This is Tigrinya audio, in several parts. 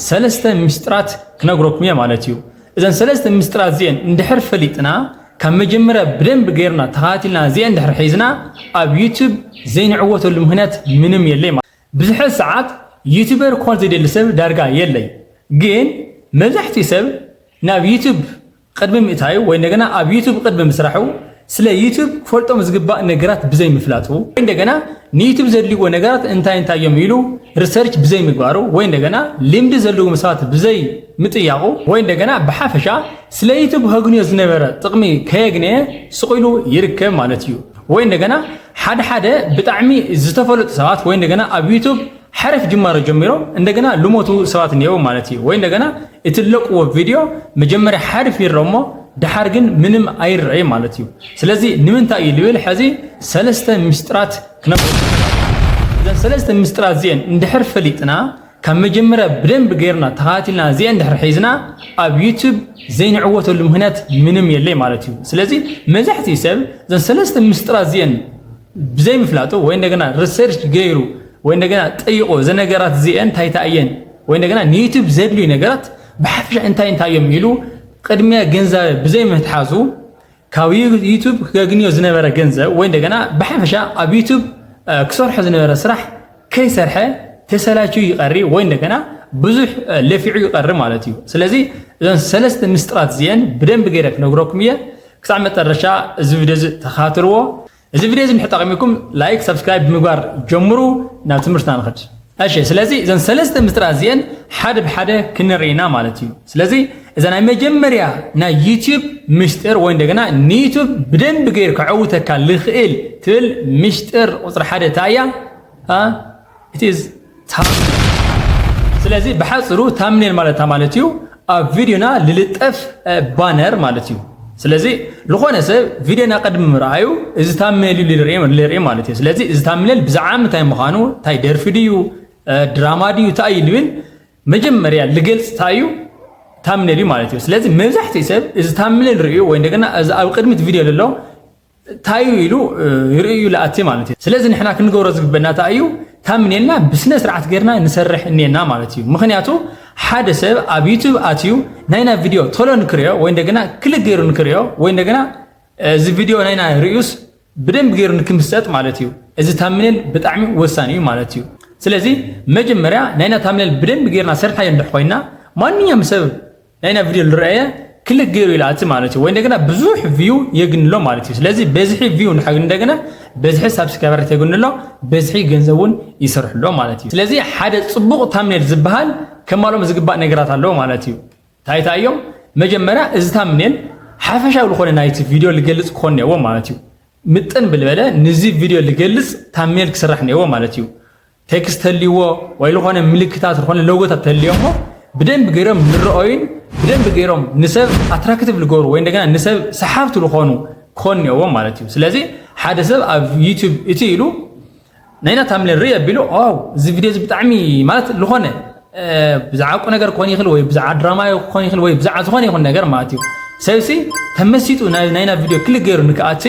ሰለስተ ምስጢራት ክነግረኩም እየ ማለት እዩ። እዘን ሰለስተ ምስጢራት እዚአን እንድሕር ፈሊጥና፣ ካብ መጀመርያ ብደንብ ገይርና ተኸታቲልና እዚአን እንድሕር ሒዝና፣ ኣብ ዩቱብ ዘይንዕወተሉ ምኽንያት ምንም የለይ ማለት። ብዙሕ ሰዓት ዩቱበር ክኾን ዘይደሊ ሰብ ዳርጋ የለይ። ግን መብዛሕትኡ ሰብ ናብ ዩቱብ ቅድሚ ምእታዩ ወይ እንደገና ኣብ ዩቱብ ቅድሚ ምስራሑ፣ ስለ ዩቱብ ክፈልጦም ዝግባእ ነገራት ብዘይ ምፍላጡ ወይ እንደገና ንዩቱብ ዘድልይዎ ነገራት እንታይ እንታይ እዮም ኢሉ ሪሰርች ብዘይ ምግባሩ ወይ እንደገና ልምዲ ዘለዎም ሰባት ብዘይ ምጥያቑ ወይ እንደገና ብሓፈሻ ስለ ዩቱብ ከግንዮ ዝነበረ ጥቕሚ ከየግነየ ስቕ ኢሉ ይርከብ ማለት እዩ። ወይ እንደገና ሓደ ሓደ ብጣዕሚ ዝተፈለጡ ሰባት ወይ እንደገና ኣብ ዩቱብ ሓሪፍ ጅማሮ ጀሚሮም እንደገና ልሞቱ ሰባት እኒአው ማለት እዩ። ወይ እንደገና እቲ ለቅዎ ቪድዮ መጀመርያ ሓሪፍ ይረሞ ድሓር ግን ምንም ኣይረኣይ ማለት እዩ። ስለዚ ንምንታይ እዩ ልብል ሕዚ ሰለስተ ምስጢራት ክነግረኩም። እዘን ሰለስተ ምስጢራት እዚአን እንድሕር ፈሊጥና ካብ መጀመርያ ብደንብ ገይርና ተኸታቲልና እዚአን እንድሕር ሒዝና ኣብ ዩቱብ ዘይንዕወተሉ ምኽንያት ምንም የለይ ማለት እዩ። ስለዚ መብዛሕትኡ ሰብ እዘን ሰለስተ ምስጢራት እዚአን ብዘይ ምፍላጡ ወይ እንደገና ሪሰርች ገይሩ ወይ እንደገና ጠይቆ እዘ ነገራት እዚአን እንታይ እንታይ እየን ወይ እንደገና ንዩቱብ ዘድልዩ ነገራት ብሓፈሻ እንታይ እንታይ እዮም ኢሉ ቅድሚያ ግንዛበ ብዘይ ምትሓዙ ካብ ዩ- ዩቱብ ከግንዮ ዝነበረ ገንዘብ ወይ እንደገና ብሓፈሻ ኣብ ዩቱብ ክሰርሖ ዝነበረ ስራሕ ከይሰርሐ ተሰላችዩ ይቐሪ ወይ እንደገና ብዙሕ ለፊዑ ይቐሪ ማለት እዩ። ስለዚ እዘን ሰለስተ ምስጢራት እዚአን ብደንብ ገይረ ክነግረኩም እየ። ክሳብ መጠረሻ እዚ ቪድዮ እዚ ተኻትልዎ። እዚ ቪድዮ እዚ እንድሕር ጠቒምኩም ላይክ ሰብስክራይብ ብምግባር ጀምሩ። ናብ ትምህርትና ንኸድ። እሺ ስለዚ እዘን ሰለስተ ምስጢራት እዚአን ሓደ ብሓደ ክንርኢ ኢና ማለት እዩ። ስለዚ እዛ ናይ መጀመርያ ናይ ዩቲዩብ ምስጢር ወይ እንደገና ንዩቲዩብ ብደንብ ገይር ከዐውተካ ልኽእል ትብል ምስጢር ቁፅሪ ሓደ እንታይ እያ? It is thumbnail። ስለዚ ብሓፅሩ ታምኔል ማለት ማለት እዩ ኣብ ቪድዮና ልልጠፍ ባነር ማለት እዩ። ስለዚ ዝኾነ ሰብ ቪድዮና ቅድሚ ምርኣዩ እዚ ታምኔል እዩ ልርኢ ማለት እዩ። ስለዚ እዚ ታምኔል ብዛዕባ ምንታይ ምዃኑ፣ እንታይ ደርፊ ድዩ ድራማ ድዩ እንታይ እዩ ልብል መጀመርያ ልገልፅ እንታይ እዩ ታምኔል እዩ ማለት እዩ። ስለዚ መብዛሕትኡ ሰብ እዚ ታምኔል ርእዩ ወይ እንደገና እዚ ኣብ ቅድሚት ቪድዮ ዘሎ እንታይ እዩ ኢሉ ይርእዩ ለኣቲ ማለት እዩ። ስለዚ ንሕና ክንገብሮ ዝግበና እንታይ እዩ ታምኔልና ብስነ ስርዓት ገይርና ንሰርሕ እኔና ማለት እዩ። ምክንያቱ ሓደ ሰብ ኣብ ዩቱብ ኣትዩ ናይና ቪድዮ ቶሎ ንክርዮ ወይ እንደገና ክልክ ገይሩ ንክርዮ ወይ እንደገና እዚ ቪድዮ ናይና ርእዩስ ብደንብ ገይሩ ንክምሰጥ ማለት እዩ። እዚ ታምኔል ብጣዕሚ ወሳኒ እዩ ማለት እዩ። ስለዚ መጀመርያ ናይና ታምኔል ብደንብ ገይርና ሰርሓዮ እንድሕ ኮይና ማንኛውም ሰብ ናይና ቪድዮ ዝረኣየ ክልክ ገይሩ ይልኣቲ ማለት እዩ። ወይ እንደገና ብዙሕ ቪው የግንሎ ማለት እዩ። ስለዚ በዝሒ ቪው ንሓግን እንደገና በዝሒ ሳብስክራይበራት የግንሎ በዝሒ ገንዘብ እውን ይሰርሕሎ ማለት እዩ። ስለዚ ሓደ ፅቡቕ ታምኔል ዝበሃል ከማልኦም ዝግባእ ነገራት ኣለዎ ማለት እዩ። እንታይ እንታይ እዮም? መጀመርያ እዚ ታምኔል ሓፈሻዊ ዝኾነ ናይቲ ቪድዮ ልገልፅ ክኾን እኒአዎ ማለት እዩ። ምጥን ብልበለ ንዚ ቪድዮ ልገልፅ ታምኔል ክስራሕ እኒአዎ ማለት እዩ። ቴክስት ተልይዎ ወይ ዝኾነ ምልክታት ዝኾነ ሎጎታት ተልዮ እሞ ብደንብ ገይሮም ንረኦይን ብደንብ ገይሮም ንሰብ ኣትራክቲቭ ልገብሩ ወይ እንደገና ንሰብ ሰሓብቲ ልኾኑ ክኾን እኒኦዎም ማለት እዩ። ስለዚ ሓደ ሰብ ኣብ ዩቱብ እቲ ኢሉ ናይና ታምኔል ርኢ ኣቢሉ ዋው እዚ ቪድዮ እዚ ብጣዕሚ ማለት ልኾነ ብዛዕባ ቁ ነገር ክኾን ይኽእል ወይ ብዛዕባ ድራማ ክኾን ይኽእል ወይ ብዛዕባ ዝኾነ ይኹን ነገር ማለት እዩ። ሰብሲ ተመሲጡ ናይና ቪድዮ ክልክ ገይሩ ንክኣቲ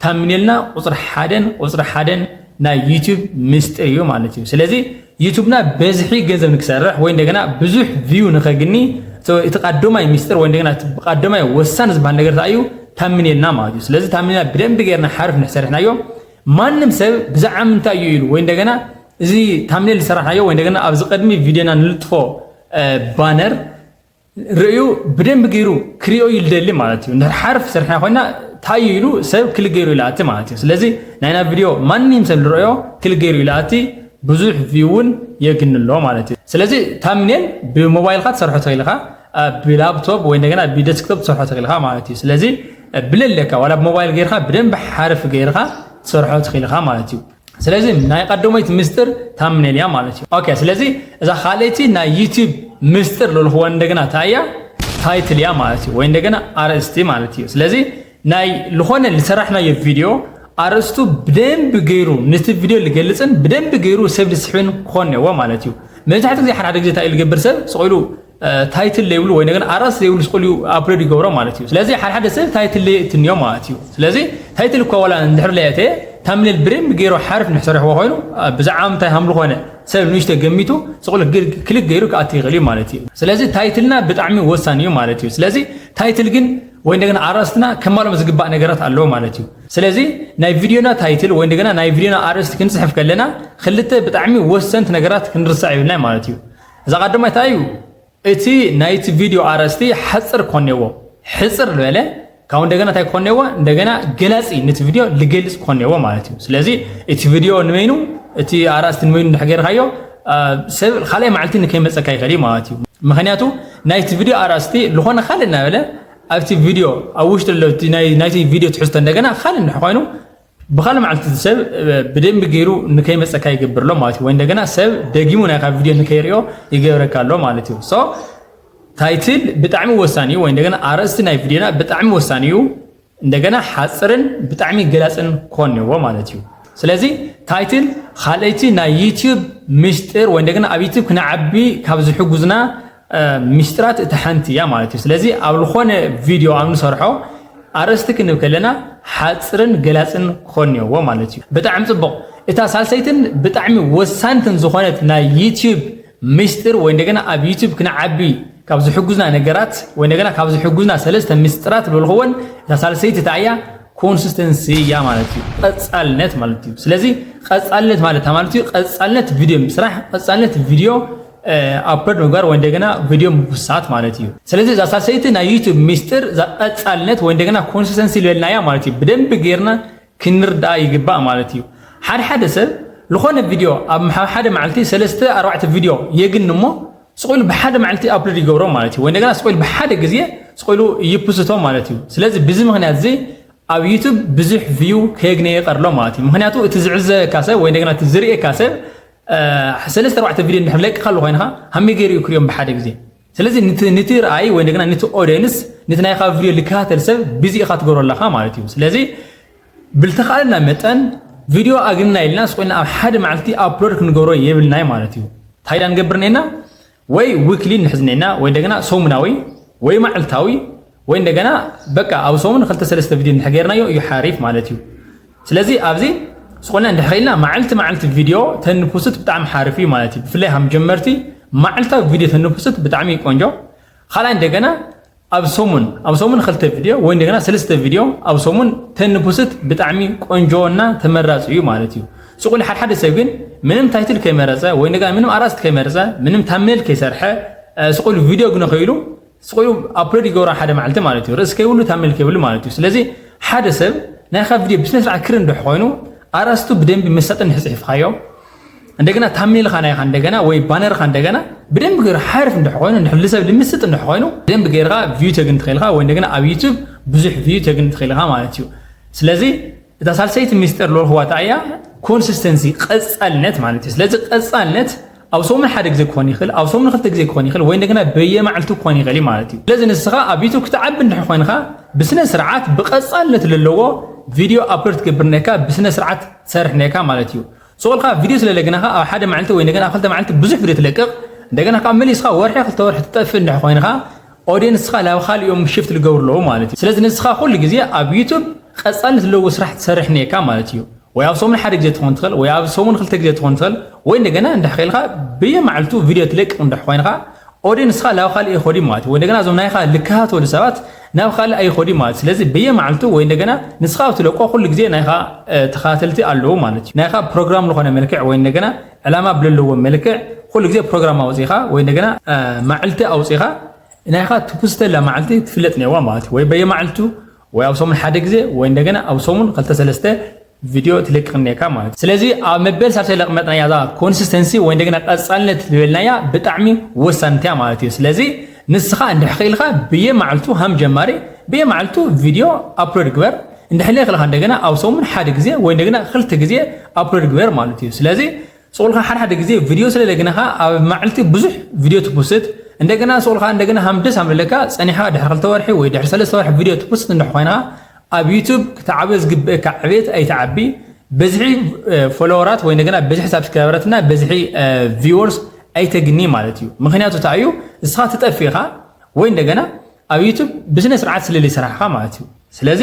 ታምኔልና ቁፅሪ ሓደን ቁፅሪ ሓደን ናይ ዩቱብ ምስጢር እዩ ማለት እዩ። ስለዚ ዩቱብና በዝሒ ገንዘብ ንክሰርሕ ወይ እንደገና ብዙሕ ቪው ንኸግኒ እቲ ቀዳማይ ምስጢር ወይ እንደገና ቀዳማይ ወሳኒ ዝበሃል ነገር እንታይ እዩ ታምኔልና ማለት እዩ። ስለዚ ታምኔልና ብደንቢ ገይርና ሓርፍ ንሕሰርሕናዮ ማንም ሰብ ብዛዕባ ምንታይ እዩ ኢሉ ወይ እንደገና እዚ ታምኔል ዝሰራሕናዮ ወይ እንደገና ኣብዚ ቅድሚ ቪድዮና ንልጥፎ ባነር ርእዩ ብደንብ ገይሩ ክሪኦ እዩ ልደሊ ማለት እዩ። እንድሕር ሓርፍ ሰርሕና ኮይና እንታይ እዩ ኢሉ ሰብ ክልክ ገይሩ ይልኣቲ ማለት እዩ። ስለዚ ናይና ቪድዮ ማንም ሰብ ዝረኦ ክልክ ገይሩ ይልኣቲ ብዙሕ ቪው እውን የግንሎ ማለት እዩ። ስለዚ ታምኔል ብሞባይልካ ትሰርሖ ትኽእል ኢኻ፣ ብላፕቶፕ ወይ እንደገና ብደስክቶፕ ትሰርሖ ትኽእል ኢኻ ማለት እዩ። ስለዚ ብለለካ ዋላ ብሞባይል ገይርካ ብደንብ ሓርፍ ገይርካ ትሰርሖ ትኽእል ኢኻ ማለት እዩ። ስለዚ ናይ ቀደሞይት ምስጢር ታምኔል እያ ማለት እዩ። ኦኬ ስለዚ እዛ ካልኣይቲ ናይ ዩቲዩብ ምስጢር ልልኽዎ እንደገና እንታይ እያ ታይትል እያ ማለት እዩ ወይ እንደገና ኣርእስቲ ማለት እዩ። ስለዚ ናይ ዝኾነ ዝሰራሕናዮ ቪድዮ ኣርእስቱ ብደንብ ገይሩ ነቲ ቪድዮ ዝገልፅን ብደንብ ገይሩ ሰብ ዝስሕብን ክኾን እኒአዎ ማለት እዩ። መብዛሕትኡ ግዜ ሓደ ሓደ ግዜ እንታይ እዩ ዝገብር ሰብ ስቕ ኢሉ ታይትል ዘይብሉ ወይ እንደገና ኣርእስቲ ዘይብሉ ስቕ ኢሉ ኣፕሎድ ይገብሮ ማለት እዩ። ስለዚ ሓደ ሓደ ሰብ ታይትል ለየእትንዮ ማለት እዩ። ስለዚ ታይትል እኳ ዋላ እንድሕር ለየተ ታምኔል ብደንብ ገይሩ ሓርፍ ንሕሰርሕዎ ኮይኑ ብዛዕባ ምንታይ ሃምሉ ኮነ ሰብ ንእሽቶ ገሚቱ ስቕ ኢሉ ክሊክ ገይሩ ክኣቲ ይኽእል እዩ ማለት እዩ። ስለዚ ታይትልና ብጣዕሚ ወሳኒ እዩ ማለት እዩ። ስለዚ ታይትል ግን ወይ እንደገና ኣርእስትና ከማልኦም ዝግባእ ነገራት ኣለዎ ማለት እዩ። ስለዚ ናይ ቪድዮና ታይትል ወይ እንደገና ናይ ቪድዮና ኣርእስቲ ክንፅሕፍ ከለና ክልተ ብጣዕሚ ወሰንቲ ነገራት ክንርሳዕ የብልናይ ማለት እዩ። እዛ ቀዳማይ እንታይ እዩ? እቲ ናይቲ ቪድዮ ኣርእስቲ ሓፅር ኮን እኒኦዎ። ሕፅር ዝበለ ካብ እንደገና እንታይ ኮን እኒኦዎ? እንደገና ገላፂ ነቲ ቪድዮ ልገልፅ ኮን እኒኦዎ ማለት እዩ። ስለዚ እቲ ቪድዮ ንመይኑ፣ እቲ ኣርእስቲ ንመይኑ እንድሕር ገይርካዮ፣ አ፣ ሰብ ካልኣይ መዓልቲ ንከይመፀካ ይኽእል እዩ ማለት እዩ። ምክንያቱ ናይቲ ቪድዮ ኣርእስቲ ዝኾነ ካልእ እናበለ ኣብቲ ቪድዮ ኣብ ውሽጢ ዘሎ እቲ ናይ ናይቲ ቪድዮ ትሕዝቶ እንደገና ካልእ እንድሕር ኮይኑ ብኻልእ መዓልቲ ሰብ ብደንቢ ገይሩ ንከይመፀካ ይገብር ኣሎ ማለት እዩ። ወይ እንደገና ሰብ ደጊሙ ናይ ካብ ቪድዮ ንከይሪኦ ይገብረካ ኣሎ ማለት እዩ። ሶ ታይትል ብጣዕሚ ወሳኒ እዩ። ወይ እንደገና ኣርእስቲ ናይ ቪድዮና ብጣዕሚ ወሳኒ እዩ። እንደገና ሓፅርን ብጣዕሚ ገላፅን ክኾን እኒኦዎ ማለት እዩ። ስለዚ ታይትል ካልኣይቲ ናይ ዩቲዩብ ምስጢር ወይ እንደገና ኣብ ዩቲዩብ ክንዓቢ ካብ ዝሕጉዝና እ፣ ምስጢራት እቲ ሓንቲ እያ ማለት እዩ። ስለዚ ኣብ ዝኾነ ቪድዮ ኣብ ንሰርሖ ኣርእስቲ ክንብ ከለና ሓፅርን ገላፅን ክኾን እኒኦዎ ማለት እዩ። ብጣዕሚ ፅቡቕ። እታ ሳልሰይትን ብጣዕሚ ወሳንትን ዝኾነት ናይ ዩቲዩብ ምስጢር ወይ እንደገና ኣብ ዩቲዩብ ክንዓቢ ካብ ዝሕጉዝና ነገራት ወይ እንደገና ካብ ዝሕጉዝና ሰለስተ ምስጢራት ዝበልኽወን እታ ሳልሰይቲ እታ እያ ኮንሲስተንሲ እያ ማለት እዩ። ቀፃልነት ማለት እዩ። ስለዚ ቀፃልነት ማለት እንታይ ማለት እዩ? ቀፃልነት ቪድዮ ምስራሕ፣ ቀፃልነት ቪድዮ፣ እ፣ ኣፕሎድ ምግባር ወይ እንደገና ቪድዮ ምውሳት ማለት እዩ። ስለዚ እዛ ሳልሰይቲ ናይ ዩቲዩብ ሚስጥር እዛ ቀፃልነት ወይ እንደገና ኮንሲስተንሲ ዝበልናያ ማለት እዩ። ብደንቢ ጌርና ክንርዳኣ ይግባእ ማለት እዩ። ሓደ ሓደ ሰብ ዝኾነ ቪድዮ ኣብ መሓ-፣ ሓደ መዓልቲ ሰለስተ ኣርባዕተ ቪድዮ የግን እሞ ስቕ ኢሉ ብሓደ መዓልቲ ኣፕሎድ ይገብሮ ማለት እዩ። ወይ እንደገና ስቕ ኢሉ ብሓደ ግዜ ስቕ ኢሉ ይፕስቶ ማለት እዩ። ስለዚ ብዚ ምኽንያት እዚ ኣብ ዩቱብ ብዙሕ ቪው ከየግነ ይቐርሎ ማለት እዩ። ምኽንያቱ እቲ ዝዕዘበካ ሰብ ወይ እንደገና እቲ ዝርእየካ ሰብ፣ እ፣ ሰለስተ ኣርባዕተ ቪድዮ እንድሕር ለቂኻ ኣሎ ኮይንኻ ሃመይ ገይሩ እዩ ክሪኦም ብሓደ ግዜ። ስለዚ ንቲ፣ ንቲ ርኣይ ወይ እንደገና ንቲ ኦዲየንስ፣ ንቲ ናይኻ ቪድዮ ልከታተል ሰብ ቢዚ ኢኻ ትገብሮ ኣለኻ ማለት እዩ። ስለዚ ብልተኻእለና መጠን ቪድዮ ኣግንና ኢልና ስቕ ኢልና ኣብ ሓደ መዓልቲ ኣፕሎድ ክንገብሮ የብልናይ ማለት እዩ። እንታይ ዳ ንገብር ኔና? ወይ ዊክሊ ንሕዝ ኔና ወይ እንደገና ሰሙናዊ ወይ መዓልታዊ ወይ እንደገና በቃ ኣብ ሰሙን ክልተ ሰለስተ ቪድዮ እንድሕር ጌርናዮ እዩ ሓሪፍ ማለት እዩ። ስለዚ ኣብዚ ስቕ ኢልና እንድሕር ኸኢልና መዓልቲ መዓልቲ ቪድዮ ተንፖስት ብጣዕሚ ሓሪፍ እዩ ማለት እዩ። ብፍላይ ከም ጀመርቲ መዓልታዊ ቪድዮ ተንፖስት ብጣዕሚ እዩ ቆንጆ። ካልኣይ እንደገና ኣብ ሰሙን፣ ኣብ ሰሙን ክልተ ቪድዮ ወይ እንደገና ሰለስተ ቪድዮ ኣብ ሰሙን ተንፖስት ብጣዕሚ ቆንጆ እና ተመራፂ እዩ ማለት እዩ። ስቕ ኢሉ ሓደ ሓደ ሰብ ግን ምንም ታይትል ከይመረፀ ወይ እንደገና ምንም ኣርእስቲ ከይመረፀ ምንም ታምኔል ከይሰርሐ፣ እ፣ ስቕ ኢሉ ቪድዮ ግነ ኸኢሉ ስቕ ኢሉ ኣፕሎድ ይገብሮ ሓደ መዓልቲ ማለት እዩ። ርእሲ ከይብሉ ታምኔል ከይብሉ ማለት እዩ። ስለዚ ሓደ ሰብ ናይኻ ቪድዮ ብስነ ስርዓት ክሪ እንድሕር ኮይኑ ኣርእስቱ ብደንቢ መሳጢ እንድሕር ፅሒፍካዮ እንደገና ታምኔልኻ ናይኻ እንደገና ወይ ባነርኻ እንደገና ብደንቢ ገይሩ ሓርፍ እንድሕር ኮይኑ እንድሕር ልሰብ ልምስጥ እንድሕር ኮይኑ ብደንቢ ገይርኻ ቪው ተግኒ ትኽእል ኢኻ ወይ እንደገና ኣብ ዩቱብ ብዙሕ ቪው ተግኒ ትኽእል ኢኻ ማለት እዩ። ስለዚ እታ ሳልሰይቲ ሚስጥር ልበልክዋ እታ እያ ኮንሲስተንሲ፣ ቀጻልነት ማለት እዩ። ስለዚ ቀጻልነት ኣብ ሰሙን ሓደ ግዜ ክኾን ይኽእል፣ ኣብ ሰሙን ክልተ ግዜ ክኾን ይኽእል፣ ወይ እንደገና በየመዓልቱ ክኾን ይኽእል እዩ ማለት እዩ። ስለዚ ንስኻ ኣብ ዩቱብ ክትዓቢ እንድሕር ኮይንኻ ብስነ ስርዓት ብቐጻልነት ለለዎ ቪድዮ ኣፕሎድ ትገብር ነካ፣ ብስነ ስርዓት ትሰርሕ ነካ ማለት እዩ። ስቕ ኢልካ ቪድዮ ስለ ለግናኻ ኣብ ሓደ መዓልቲ ወይ እንደገና ኣብ ክልተ መዓልቲ ብዙሕ ቪድዮ ትለቅቕ፣ እንደገና ካብ መሊስካ ወርሒ ክልተ ወርሒ ትጠፍእ እንድሕር ኮይንኻ ኦዲየንስኻ ናብ ካልእ እዮም ሽፍት ልገብሩ ኣለዉ ማለት እዩ። ስለዚ ንስኻ ኩሉ ግዜ ኣብ ዩቱብ ቀጻልነት ዘለዎ ስራሕ ትሰርሕ ነካ ማለት እዩ። ወይ ኣብ ሰሙን ሓደ ግዜ ትኾን ትኽእል፣ ወይ ኣብ ሰሙን ክልተ ግዜ ትኾን ትኽእል፣ ወይ እንደገና እንድሕር ኸኢልካ በየመዓልቱ ቪድዮ ትለቅቕ እንድሕር ኮይንኻ ኦዲየንስኻ ናብ ካልእ ይኸዱ ማለት እዩ። ወይ እንደገና እዞም ናይኻ ልከታተሉ ሰባት ናብ ካልእ ኣይኸዱ ማለት። ስለዚ በየመዓልቱ ወይ እንደገና ንስኻ ኣብ ትለቆ ኩሉ ግዜ ናይኻ፣ እ፣ ተኸታተልቲ ኣለዉ ማለት እዩ። ናይኻ ፕሮግራም ዝኾነ መልክዕ ወይ እንደገና ዕላማ ብለለዎ መልክዕ ኩሉ ግዜ ፕሮግራም ኣውፂኻ ወይ እንደገና፣ እ፣ መዓልቲ ኣውፂኻ ናይኻ ትፕስተላ መዓልቲ ትፍለጥ ነዋ ማለት እዩ። ወይ በየመዓልቱ ወይ ኣብ ሰሙን ሓደ ግዜ ወይ እንደገና ኣብ ሰሙን ክልተ ሰለስተ ቪድዮ ትለቅቕ እኒካ ማለት እዩ። ስለዚ ኣብ መበል ሳልሳይ ለቕመጥናያ እዛ ኮንሲስተንሲ ወይ እንደገና ቀጻልነት ዝበልናያ ብጣዕሚ ወሳንቲ እያ ማለት እዩ። ስለዚ ንስኻ እንድሕር ኽኢልካ ብየመዓልቱ ሃም ጀማሪ ብየመዓልቱ ቪድዮ ኣፕሎድ ግበር። እንድሕር ለይኽእልካ እንደገና ኣብ ሰሙን ሓደ ግዜ ወይ እንደገና ክልተ ግዜ ኣፕሎድ ግበር ማለት እዩ። ስለዚ ስቕ ኢልካ ሓደ ሓደ ግዜ ቪድዮ ስለ ለግነኻ ኣብ መዓልቲ ብዙሕ ቪድዮ ትፖስት፣ እንደገና ስቕ ኢልካ እንደገና ሃም ደስ ኣምለካ ጸኒሕካ ድሕሪ ክልተ ወርሒ ወይ ድሕሪ ሰለስተ ወርሒ ቪድዮ ትፖስት እንድሕር ኮይንኻ ኣብ ዩቱብ ክትዓበ ዝግብእካ ዕቤት ኣይትዓቢ፣ በዝሒ፣ እ፣ ፎሎወራት ወይ እንደገና በዝሒ ሳብስክራይበራት እና በዝሒ፣ እ፣ ቪወርስ ኣይተግኒ ማለት እዩ። ምኽንያቱ እንታይ እዩ? ንስኻ ትጠፍእ ኢኻ ወይ እንደገና ኣብ ዩቱብ ብስነ ስርዓት ስለ ዘይሰራሕኻ ማለት እዩ። ስለዚ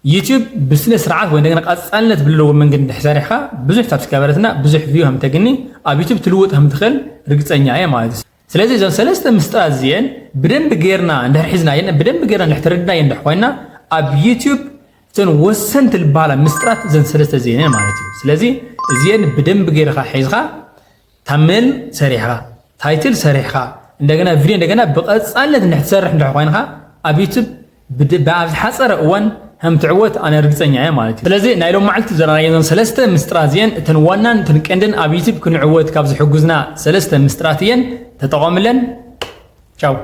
ዩቲዩብ ብስነ ስርዓት ወይ እንደገና ቀጻልነት ብለዎ መንገዲ እንድሕር ሰሪሕካ ብዙሕ ሳብስክራይበራትና ብዙሕ ቪው ከም ተግኒ ኣብ ዩቲዩብ ትልውጥ ከም ትኽእል ርግጸኛ እየ ማለት እዩ። ስለዚ እዞም ሰለስተ ምስጢራት እዚአን ብደንብ ጌርና እንድሕር ሒዝናየን ብደንብ ጌርና እንድሕር ተረድናየን እንድሕር ኮይና ኣብ ዩቲዩብ እተን ወሰንቲ ዝበሃላ ምስጢራት እዘን ሰለስተ እዚአን እየን ማለት እዩ። ስለዚ እዚአን ብደንብ ጌርካ ሒዝካ ታምኔል ሰሪሕኻ ታይትል ሰሪሕኻ እንደገና ቪድዮ እንደገና ብቐፃልነት እንድሕር ትሰርሕ እንድሕር ኮይንካ ኣብ ዩቱብ ብድ- ኣብ ዝሓፀረ እዋን ከም ትዕወት ኣነ ርግፀኛ እየ ማለት እዩ። ስለዚ ናይ ሎም መዓልቲ ዘረናየን ሰለስተ ምስጢራት እየን እተን ዋናን እተን ቀንድን ኣብ ዩቱብ ክንዕወት ካብ ዝሕጉዝና ሰለስተ ምስጢራት እየን። ተጠቐምለን። ቻው።